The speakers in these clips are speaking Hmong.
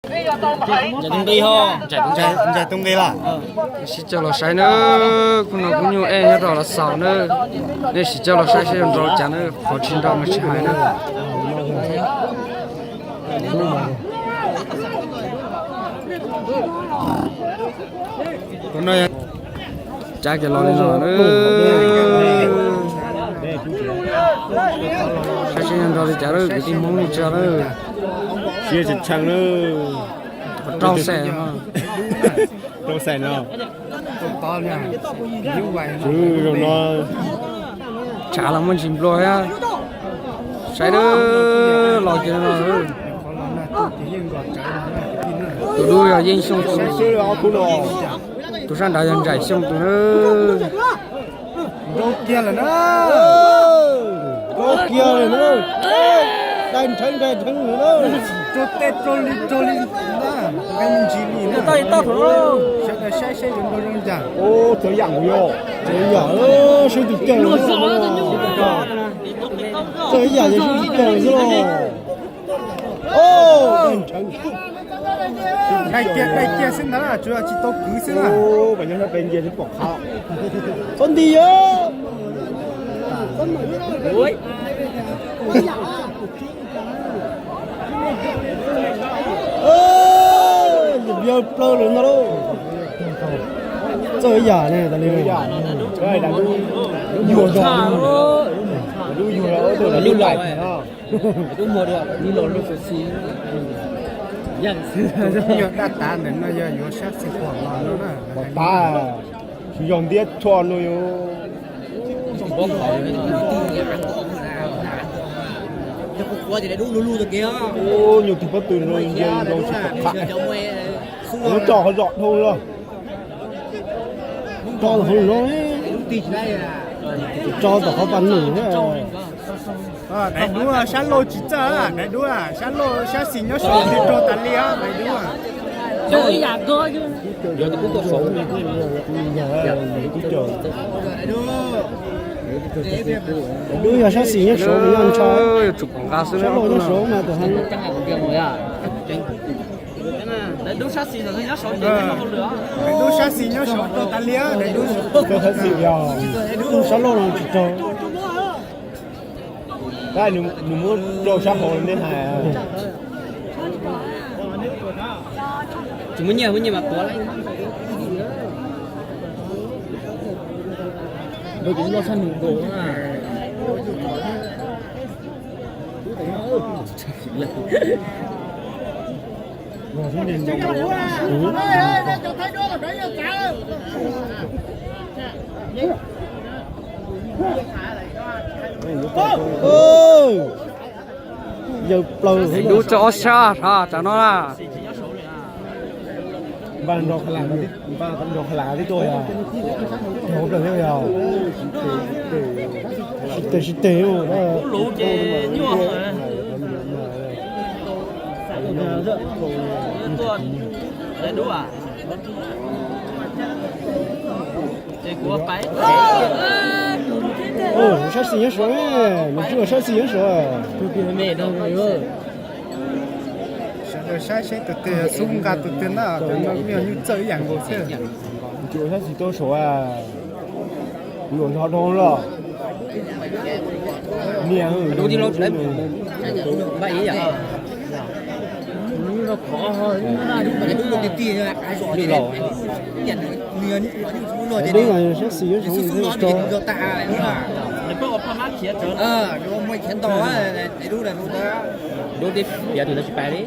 Ntsais tus nqi ho. Ntsais tus nqi lawm. Sib caug los saib na, kuv no kuv nyuj ej nyob rau los xaus na. Nej sib caug los saib seb yuav nrau cas na, qhov tsis nrau mas tsis hais na. Cab kiag los li no na. Saib seb yuav nrau li cas lawm kwv tij Hmoob tsa lawm. Siab tshee tshee lawm. Rau xaim, rau xaim no. Tshav los muaj ntsis nplua thiab. Saib lawm, los kiag no. Tus dub yog Yeej Xyooj tus, tus sab nrad yog Ntsais Xyooj tus na. Nrau kiag lawm na. Nrau kiag lawm na. Dai nrheev dai nrheev lawm na. Rau tej rau li rau li na. Nqee me ntsis li na. Sawv daws saib saib yuav nrau zoo cas. Txawv yam nkaus yog. Txawv yam, sawv tus caug. Txawv yam yog sawv tus caug xwb los. Dai kiag dai kiag xwb ntag, tsuas yog tsis tau kwv xwb na. Pas nyob sab pem nce twb pom qab. Txhob nti yog. Yawg plaws lawm ntag lauj. Txawj yam ne, tas li. Yuag zog, lub yuag lub laim no. Nyuag daj tav ntawm no yog yuav sab xis pom los no na. Pom tas, tsis yog ntiab tsho no yog. Nyuag tus pob tw no nce zoo tsis pom qab. Lub tso qhov zom dhau los. Tso hauv no, tso tom qhov pas num. Daim duab sab laug tsis txawj, daim duab sab laug sab xis nyob saud twb raug tas li os daim duab. Daim duab yog sab xis nyob saud nws ntshaw, sab laug nyob saud mas tus heev. Daim duab sab xis nyob saud raug tas li, daim duab sab xis yog, sab laug no tsis raug. Nws muab rau sab hauv nej hais. Tsis muaj nyiaj, muaj nyiaj mas tuav lawm. Nws kuv loj tshaj nws nkaus na. Yawg plaws dub tso ob sab hrav tsam no na. Npaj nrog Kha Lam, npaj nrog Kha Lam tib tuaj yog. Nrog plaws thiab yog. Sib teg sib teg. Sab xis nyob saud, nws tsuas sab xis nyob saud. Sawv daws saib seb tus twg xub nqa tus twg na, cov no nyuj txawj ib yam nkaus xwb. Sab xis tau saud, luam nrog dhau los. Niam, sab xis nyob saud tso. Dub tib piav tus ntawd tsis pais li.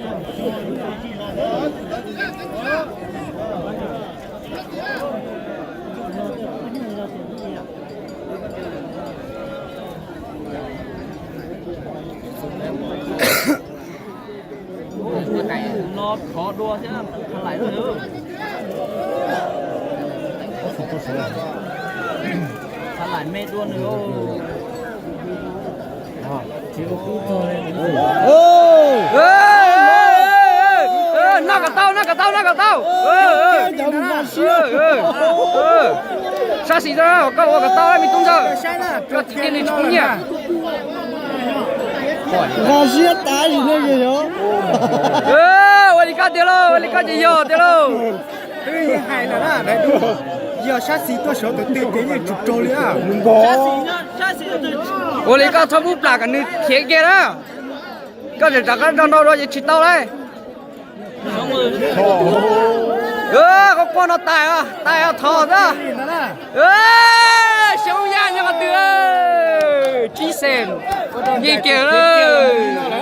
No khov dua thiab Kha Laim. Kha Laim me dua nws. Noj kom tau, noj kom tau, noj kom tau. Sab xis koj ua kom tau me tub ntxawg, koj tsis cia nws tsis pub nyiaj. Nqa siab tas zim no yog. Ua li koj tiag. Ces yog tiag lauj. Twb yeej hais lawm na, yog sab xis tuaj sawv tus twg ces yeej tsum raug li na. Ua li koj txhob pub plam kom nws khiav kiag na. Koj tseem rov qab nrog nrau dua ces tsis tau lauj. Qhov quaj no tais, tais thov xwb. Xyoob Yaj nyob qhov twg? Tsib xees, yeej kiag lawm.